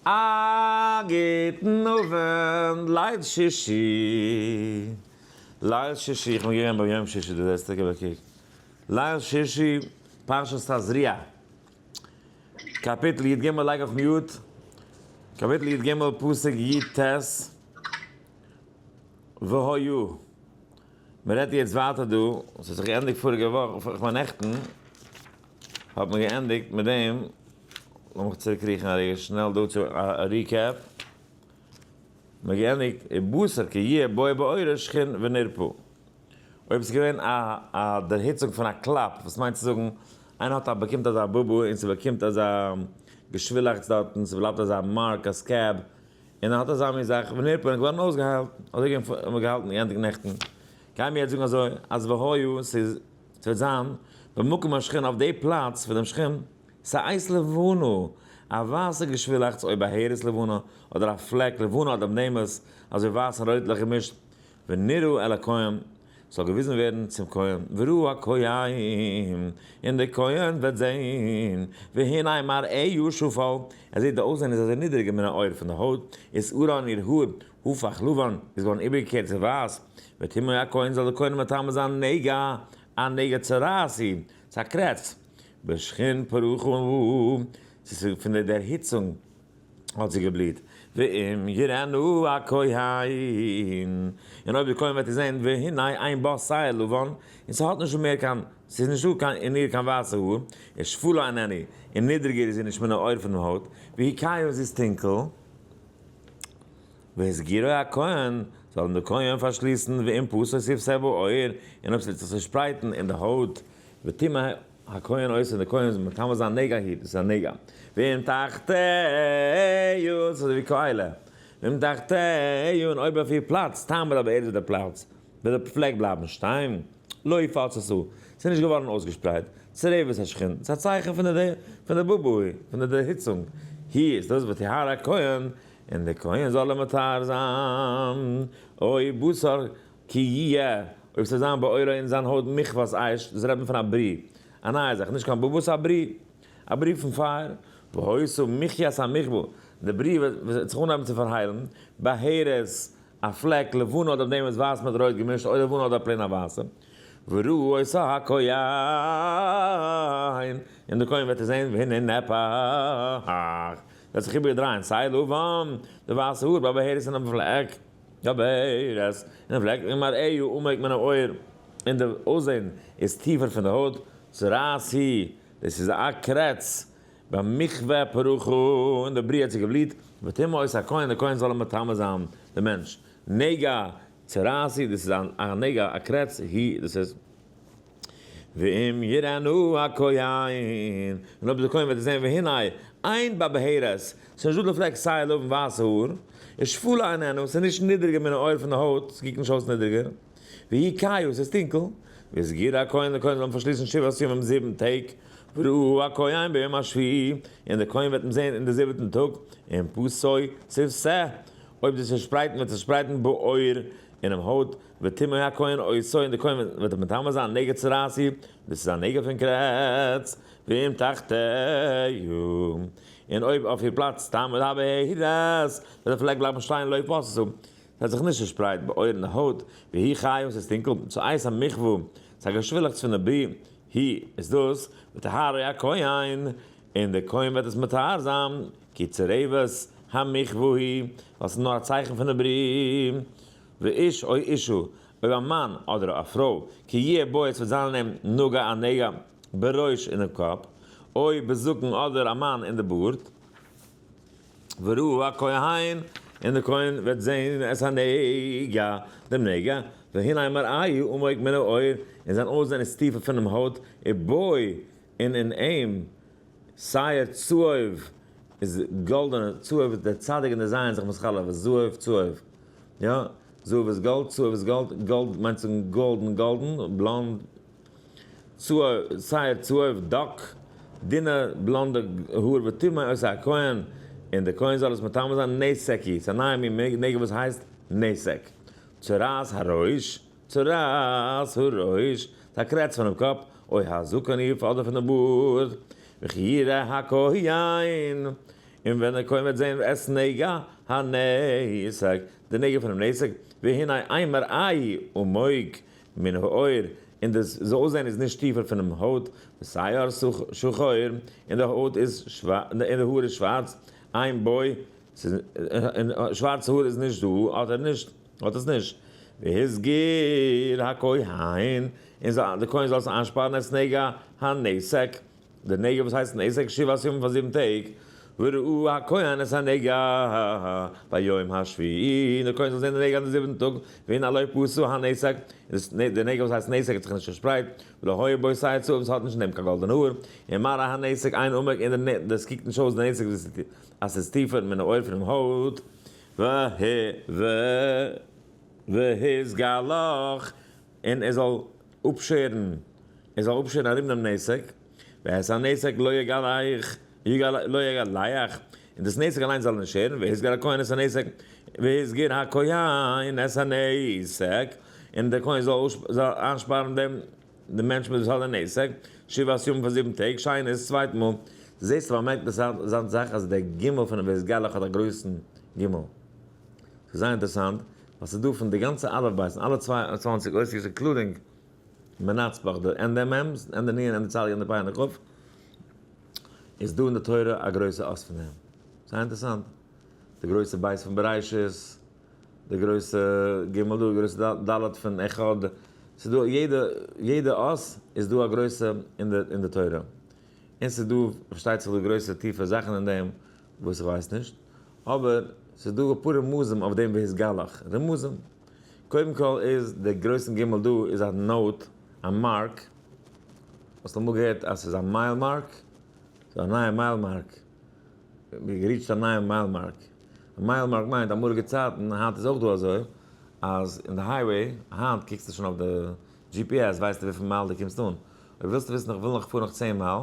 א גוטן אווענט, ליל שישי, ליל שישי, איך בין געווען ביי יום שישי די לעצטע געב א קוק, ליל שישי פרשת תזריע, קאפיטל י ג לייג אויף mute, קאפיטל י ג פסוק י ט, והיה, מען רעדט יעצט ווייטער דא, ס'האט זיך געענדיגט פאריגע וואך, איך מיין נעכטן האט מען געענדיגט מיט דעם, לאמיך צוריק קריכן א רגע שנעל דא צו א recap, מען האט געענדיגט ובשר כי יהיה בו בעור שחין ונרפא, אויב ס'איז געווען א א דערהיצונג פון א קלאפ, וואס מיינט צו זאגן איינער האט א באקומט אזא בובו און ס'באקומט אזא געשווילאכטס דארטן, ס'בלייבט אזא mark א scab, און ער האט אזא מין זאך ונרפא און געווארן אויסגעהיילט, אזוי האבן מיר געהאלטן געענדיגט נעכטן, גייען מיר יעצט זאגן אזוי אז והיה ס'איז ס'וועט זיין במקום השחין אויף די פלאץ פון דעם שחין, שאת לבנה, א ווייסע געשווילאכטס או בהרת לבנה, אדער א פלעק לבנה אדער אדמדמת, אזוי ווייס און רויטלעך געמישט, ונראה אל הכהן, ס'זאל געוויזן ווערן צום כהן, וראה הכהן, און דער כהן וועט זען, והנה מראהו שפל, ער זעט די אויסזען איז אזוי נידעריגער מן העור פון די הויט, ושערה און איר האר, הפך לבן, איז געווארן איבערגעקערט צו ווייס, וטמא הכהן זאל דער כהן מטמא זיין נגע, א נגע צרעת היא, ס'איז א קרעץ, בשחין פרחה, ס'איז פון די דערהיצונג האט זי געבליט, ואם יראנו הכהן, און אויב דער כהן וועט איר זען, והנה אין בה שער לבן, און ס'האט נישט מער קיין, ס'איז נישטא קיין אין איר קיין ווייסע האר, ושפלה איננה, און נידריגער איז זי נישט מן העור פון דעם הויט, והיא כהה און זי איז טונקל. והסגירו הכהן, זאל אים דער כהן פארשליסן, ואם פשה תפשה בעור, און אויב ס'וועט זיך צעשפרייטן אין די הויט, וטמא הכהן אותו, דער כהן זאל מטמא זיין נגע היא, דאס איז א נגע, ואם תחתיה, ס'איז אזוי ווי כלה, ואם תחתיה, און אויב אויף איר פלאץ, תעמוד הבארת וועט דער פלאץ, וועט דער פלעק בלייבן שטיין, לא יפצתה, ס'איז נישט געווארן אויסגעשפרייט, צרבת השחין, ס'איז א צייכן פון די פון די בובוי, פון די דערהיצונג, היא איז דאס וטהר הכהן, און דער כהן זאל אים מטהר זיין, או בשר כי יהיה, אויב ס'וועט זיין בעורו אין זיין הויט מכוות אש, דאס רעדט מען פון א ברי, א נייע זאך, נישט קיין בובו, ס'איז א ברי, א ברי פון פייער, והיתה מחיית המכוה, די ברי וועט זיך אנהייבן צו פארהיילן, בהרת, א פלעק, לבנה אדער דעם איז ווייס מיט רויט געמישט, או לבנה אדער plain א ווייסע, וראה אותו הכהן, און דער כהן וועט עס זען, והנה נהפך, וועט זיך איבערדרייען שער לבן, די ווייסע האר, בבהרת אינעם פלעק. בבהרת, אינעם פלעק, ומראהו עמוק מן העור, און די אויסזען איז טיפער פון די הויט, צרעת היא, דאס איז א קרעץ, במכוה פרחה, און די ברי האט זיך געבליט, וטמא אותו הכהן, דער כהן זאל אים מטמא זיין, די מענטש, נגע צרעת היא, דאס איז א נגע, א קרעץ, היא, דאס איז. ואם יראנו הכהן, און אויב דער כהן וועט עס זען והנה אין בבהרת, ס'איז נישט דא די פלעק שער לבן ווייסע האר, ושפלה איננה, ס'איז נישט נידריגער מן העור פון די הויט, ס'קוקט נישט אויס נידריגער, והיא כהה, ס'איז טונקל, והסגירו הכהן, דער כהן זאל אים פארשליסן שבעת ימים זיבן טעג, וראה הכהן ביום השביעי, און דער כהן וועט אים זען אין די זיבעטן טאג, אם פשה תפשה, אויב דאס צעשפרייטן וועט צעשפרייטן בעור אינעם הויט, וטמא הכהן אותו און די כהן וועט אים מטמא זיין נגע צרעת היא, דאס איז א נגע פון קרעץ, ואם תחתיה, און אויב אויף איר פלאץ תעמוד הבהרת, וועט די פלעק בלייבן שטיין לא יפצתה, ס'וועט זיך נישט צעשפרייט בעור אין די הויט, והיא כהה און ס'איז טונקל, שאת המכוה, ס'איז א געשווילעכץ פון די ברי, היא, איז דאס, וטהרו הכהן, און די כהן וועט עס מטהר זיין, כי צרבת המכוה היא, ווייל ס'איז נאר א צייכן פון די ברי. ואיש או אשה, אויב א מאן אדער א פרוי, כי יהיה בו עס וועט זיין אין אים נגע א נגע בראש אינעם קאפ, או בזקן אדער א מאן אין די בארד, וראה הכהן, און דער כהן וועט זען את הנגע, דעם נגע, והנה מראהו עמוק מן העור, און זיין אויסזען איז טיפער פונעם הויט, ובו, און אין אים, שער צהוב איז גאלדענע, צהוב איז דער צדיק און דער זיין זיך מתחלף, זהב צהוב, יא, זהב איז גאלד, צהוב איז גאלד, גאלד מיינט צו זאגן גאלדן גאלדן, בלאנד, צהוב, שער צהוב, דק, דינע בלאנדע האר וטמא אותו הכהן, און דער כהן זאל עס מטמא זיין, נסק היא, ס'איז א נייע מין נגע וואס הייסט נסק, צרעת הראש, צרעת הראש, ס'איז א קרעץ פונעם קאפ, או הזקן היא, אדער פון די בארד, וכי יראה הכהן, און ווען דער כהן וועט זען את נגע הנסק, די נגע פונעם נסק, והנה אין מראהו עמוק מן העור, און דאס אויסזען איז נישט טיפער פונעם הויט, ושער שחור, און די הויט איז און די האר איז שווארץ, אין בו, און שווארצע האר איז נישט דא, האט ער נישט, האט עס נישט. והסגיר הכהן, און די כהן זאל עס איינשפארן את נגע הנסק, די נגע וואס הייסט נסק שבעת ימים פאר זיבן טעג, וראה הכהן את הנגע ביום השביעי, און דער כהן זאל זען די נגע אין די זיבעטן טאג, והנה לא פשה הנסק, און די נגע וואס הייסט נסק האט זיך נישט פארשפרייט, ולא היה בו שער צהוב, עס האט נישט אין דעם קיין גאלדענע האר, ומראה הנסק אינו עמוק, און דאס קוקט נישט אויס די נסק אז עס איז טיפער מן העור פונעם הויט, והתגלח, און ער זאל אפשערן, ער זאל אפשערן ארום דעם נסק, ואת הנסק לא יגלח, לא יגלח, און דאס נסק אליינס זאל ער נישט שערן, והסגיר הכהן את הנסק, והסגיר הכהן את הנסק, און דער כהן זאל איינשפארן דעם דעם מענטש מיט וואס האט דער נסק, שבעת ימים פאר זיבן טעג, שנית, צווייט מאל. זעסט באמערקט אינטערעסאנטע זאך אז דער גימל פונעם והתגלח האט א גרויסן גימל. ס'איז זייער אינטערעסאנט, ווייל ס'איז דא פון די גאנצע אלף בית, און אלע 22 אותיות including מנצבך, די ענדע מ'ס, ענדע נ', ענדע צדיק, ענדע פ', ענדע כ', איז דא אין די תורה א גרויסע אות פון דעם. זייער אינטערעסאנט. די גרויסע בית פון בראשית, די גרויסע ג' דא, די גרויסע ד' פון אחד, ס'איז דא יעדע, יעדע אות איז דא א גרויסע אין די, אין די תורה. און ס'איז דא, פארשטייט זיך, דא גרויסע טיפע זאכן אין דעם וואס איך ווייס נישט. אבער ס'איז דא אפאר רמזים אויף דעם והתגלח. רמזים. קודם כל איז דער גרויסן גימל דא איז א note, א mark. האסט אמאל געהערט אז ס'איז א mile mark? ס'איז א נייע mile mark. מ'האט גע reach ט א נייע mile mark. א mile mark מיינט אמאליגע צייטן, היינט איז אויך דא אזוי, אז אין די highway, היינט קוקסטו שוין אויף די GPS ווייסטו וויפיל מייל דו קומסט אן. אויב ווילסטו וויסן איך וויל נאך פארן נאך 10 מייל,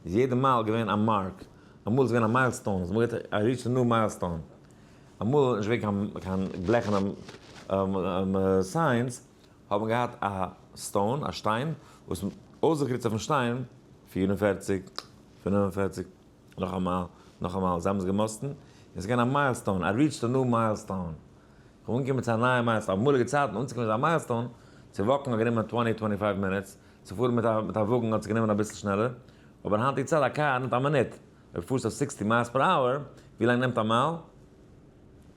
איז יעדע מייל געווען א mark. אמאל איז געווען א milestone, אז מ'האט געהאט א reach א new milestone. אמאל איז נישט געווען קיין בלעכענע signs, האט מען געהאט א stone, א שטיין, וואס מ'האט אויסגעקריצט אויפן שטיין, 44, 45, נאך א מייל, נאך א מייל, זיי האבן עס געמאסטן, און עס איז געווען א milestone, I reached a new milestone. איך בין אנגעקומען צו א נייע milestone, אמאליגע צייטן אנצוקומען צו א milestone, צו walk ן האט גענומען twenty, twenty five minutes, צו פארן מיט א וואגן האט זיך גענומען אביסל שנעלער, אבער היינטיגע צייט א קאר נעמט א מינוט, אויב פארסט אויף 60 miles per hour, ווי לאנג נעמט א מייל?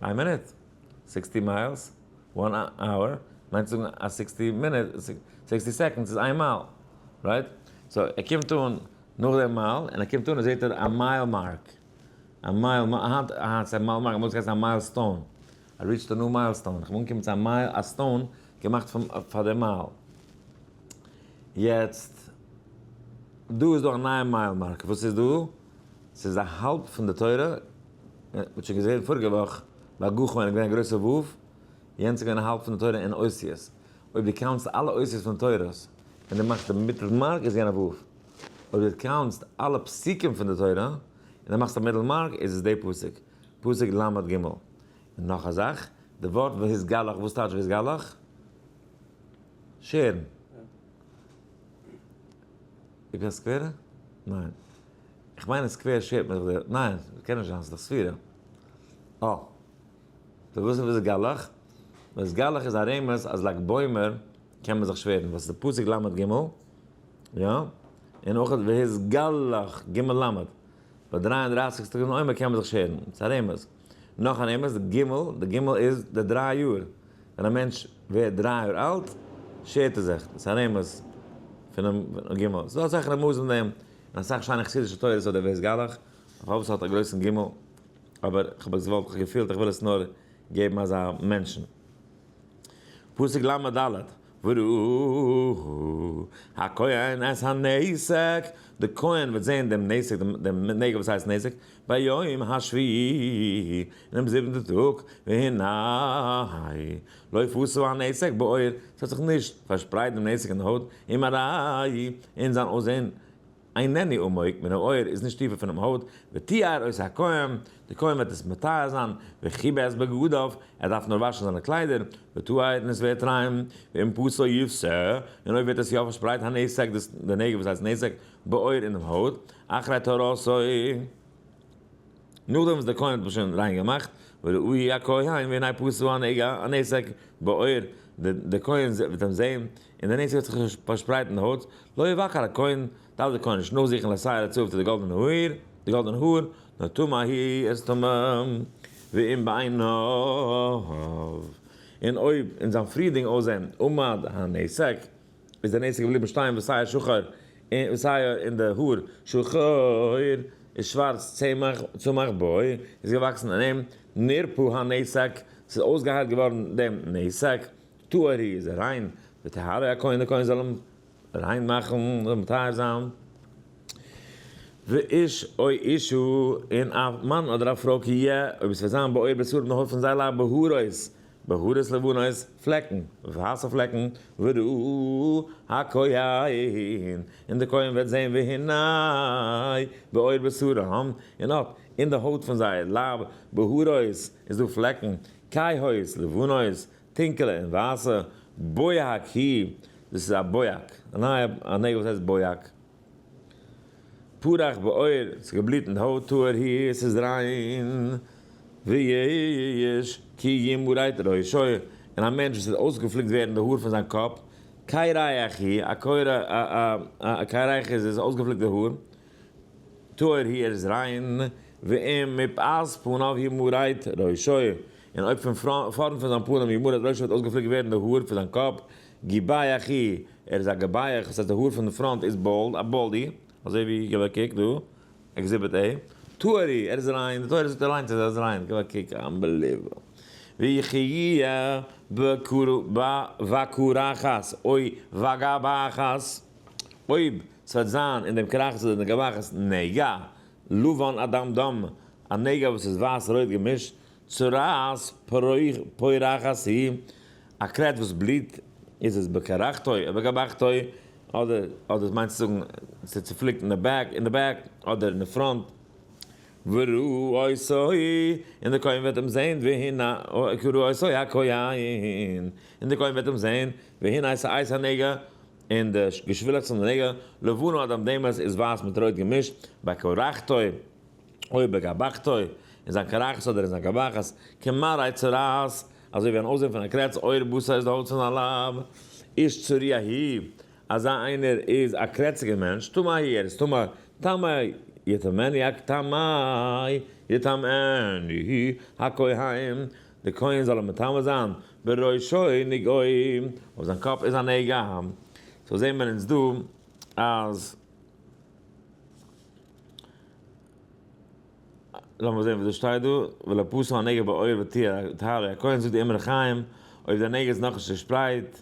איין מינוט. 60 miles, one hour, מיינט צו זאגן אז 60 מינוט, 60 seconds איז איין מייל, right? So ער קומט אן נאך דעם מייל, און ער קומט אן און זעט ער א mile mark, א mile, היינט היינט איז א mile mark, אמאל האט עס געהייסן א milestone, I reached a new milestone, איך בין אנגעקומען צו א מייל, א stone געמאכט פון פאר די מייל. יעצט, דא איז דא א נייע mile mark, וואס איז דא? ס'איז א האלב פון די תורה, מ'האט שוין געזען פאריגע וואך ביי גחון איז געווען א גרויסע ו', יענץ איז געווען א האלב פון די תורה אין אותיות. אויב דו count סט אלע אותיות פון תורות און דו מאכסט די מיטל mark איז געווען א ו'. אויב דו count סט אלע פסוקים פון די תורה און דו מאכסט א מיטל mark איז עס די פסוק, פסוק ל' ג'. און נאך א זאך, די ווארט והתגלח, וואס טייטש והתגלח? שערן. איז דאס סקווערע? ניין. איך מיין אין סקווער שערט מען זיך די, ניין, קען נישט זיין, ס'איז דאך ספירה. אה. סאו וואס איז והתגלח? והתגלח איז א רמז אז לג בעומר קען מען זיך שווערן, וואס איז די פסוק ל' ג', יא? און אויך והתגלח ג' ל', ביי 33 טאג אין עומר קען מען זיך שערן, ס'איז א רמז. נאך א רמז, די ג', די ג' איז די דריי יאר, ווען א מענטש ווערט 3 יאר אלט, שערט ער זיך, דאס איז א רמז פונעם ג'. ס'איז דא אסאך רמזים אין דעם, און אסאך שיינע חסידישע תורות אויף דער והתגלח, איך האף עס האט א גרויסן ג', אבער איך האב עס געוואלט, איך האב געפילט איך וויל עס נאר געבן אזא mention. פסוק ל' ד', וראה הכהן את הנסק, די כהן וועט זען דעם נסק, דעם נגע וואס הייסט נסק, ביום השביעי, אינעם זיבנטן טאג, והנה לא פשה הנסק בעור, עס האט זיך נישט פארשפרייט דעם נסק אין די הויט, ומראהו, און זיין אויסזען איננו עמוק מן העור איז נישט טיפער פונעם הויט, וטהר אותו הכהן, די כהן וועט עס מטהר זיין, וכיבס בגדיו, ער דארף נאר וואשן זיינע קליידער, וטהר און עס ווערט ריין, ואם פשה יפשה, און אויב ווערט עס יא פארשפרייט הנסק, דאס די נגע וואס הייסט נסק, בעור אינעם הויט, אחרי טהרתו. נאכדעם וואס דער כהן האט אים שוין ריין געמאכט, וראהו הכהן והנה פשה הנגע הנתק בעור, דער כהן וועט אים זען, און דער נתק וועט זיך פארשפרייטן אין די הויט, לא יבקר הכהן, דארף דער כהן נישט נאכזוכן לשער הצהוב צו די גאלדענע האר, די גאלדענע האר, נאר טמא הוא, ער איז טמא, ואם בעיניו, און אויב אין זיין פריערדיגן אויסזען, עמד הנתק, איז דער נתק געבליבן שטיין ושער שחור, ושער אין די האר, שחור איז שווארץ, צמח, צמח בו, איז געוואקסן אין אים, נרפא הנתק, ס'איז אויסגעהיילט געווארן דעם נתק, טהור הוא, איז ער ריין, וטהרו הכהן, דער כהן זאל אים ריין מאכן, זאל מטהר זיין. ואיש או אשה, און א מאן אדער א פרוי כי יהיה, אויב עס וועט זיין בעור בשרם די הויט פון זייער לייב בהרות, בהרות לבנות, פלעקן, ווייסע פלעקן, וראה הכהן, און דער כהן וועט זען והנה בעור בשרם, און אט, אין די הויט פון זייער לייב, בהרות, איז דא פלעקן, כהות, לבנות, טונקעלע און ווייסע, בוהק הוא, דאס איז א בוהק, א נייע א נגע וואס הייסט בוהק. פרח בעור, ס'איז געבליט אין די הויט, טהור הוא, עס איז ריין. ואיש כי ימרט ראשו, און א מענטש וואס וועט אויסגעפליקט ווערן די האר פון זיין קאפ, קרח הוא, א קורא א קרח איז עס אויסגעפליקט די האר, טהור הוא, ער איז ריין. ואם מפאת פניו ימרט ראשו, און אויב פון פארנט פון זיין פנים ימרט ראשו וועט אויסגעפליקט ווערן די האר פון זיין קאפ, גבח הוא, ער איז א גבח, דאס הייסט די האר פון די front איז bald, א baldy, אזוי ווי גיב א קוק דא, exhibit A, טהור הוא, ער איז ריין, די תורה זאגט אליינס אז ער איז ריין, גיב א קוק, unbelievable. ויחיה בקרחת או בגבחת, אויב ס'וועט זיין אין דעם קרחת אדער אין די גבחת נגע, לבן אדמדם, א נגע וואס איז ווייס רויט געמישט, צרעת פורחת היא, א קרעץ וואס בליט, איז עס בקרחתו או בגבחתו, אדער אדער מיינט צו זאגן ס'איז צופליקט אין די back אין די back אדער אין די front, וראה אותו, און דער כהן וועט אים זען, והנה וראה אותו הכהן, און דער כהן וועט אים זען, והנה שאת הנגע, און די געשווילעכץ פון די נגע, לבנה אדמדמת איז ווייס מיט רויט געמישט, בקרחתו. או בגבחתו, אין זיין קרחת אדער אין זיין גבחת, כמראה צרעת, אזוי ווי אן אויסזען פון א קרעץ, עור בשר איז די הויט פון זיין לייב, איש צרוע הוא, אזא איינער איז א קרעציגער מענטש, טמא הוא, ער איז טמא, טמא יטמאנו, טמא יטמאנו הכהן, די כהן זאל אים מטמא זיין, בראשו נגעו, אויף זיין קאפ איז א נגע. so זעהן מיר אונז דא אז. לאמיר זען וואס דא שטייט דא, ולא פשה הנגע בעור וטהרו הכהן, זאגט די אמרי חיים, אויב דער נגע איז נאכנישט צושפרייט,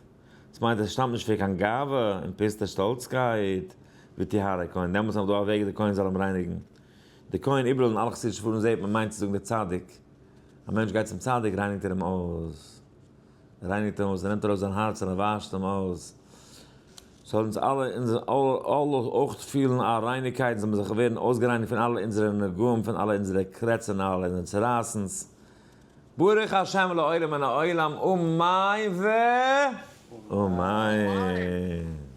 דאס מיינט עס שטאמט נישט פון קיין גאווה און פוסטע שטאלצקייט, וטהרו הכהן, דעמאלטס איז נאך דא א וועג די כהן זאל אים רייניגן. די כהן איבעראל אין אלע חסידישע ספרים זעט מען מיינט צו זאגן די צדיק. א מענטש גייט צום צדיק רייניגט ער אים אויס. רייניגט אים אויס, ער נעמט ארויס זיין הארץ און ער וואשט אים אויס. זאלן אונז אלע אונזער אלע אויך פילן א רייניקייט, זאל מען זיך ווערן אויסגערייניגט פון אלע אונזערע נגעים, פון אלע אונזערע קרעץ און אלע אונזערע צערייסנס. ברוך השם לעולם מן העולם, אמן ואמן.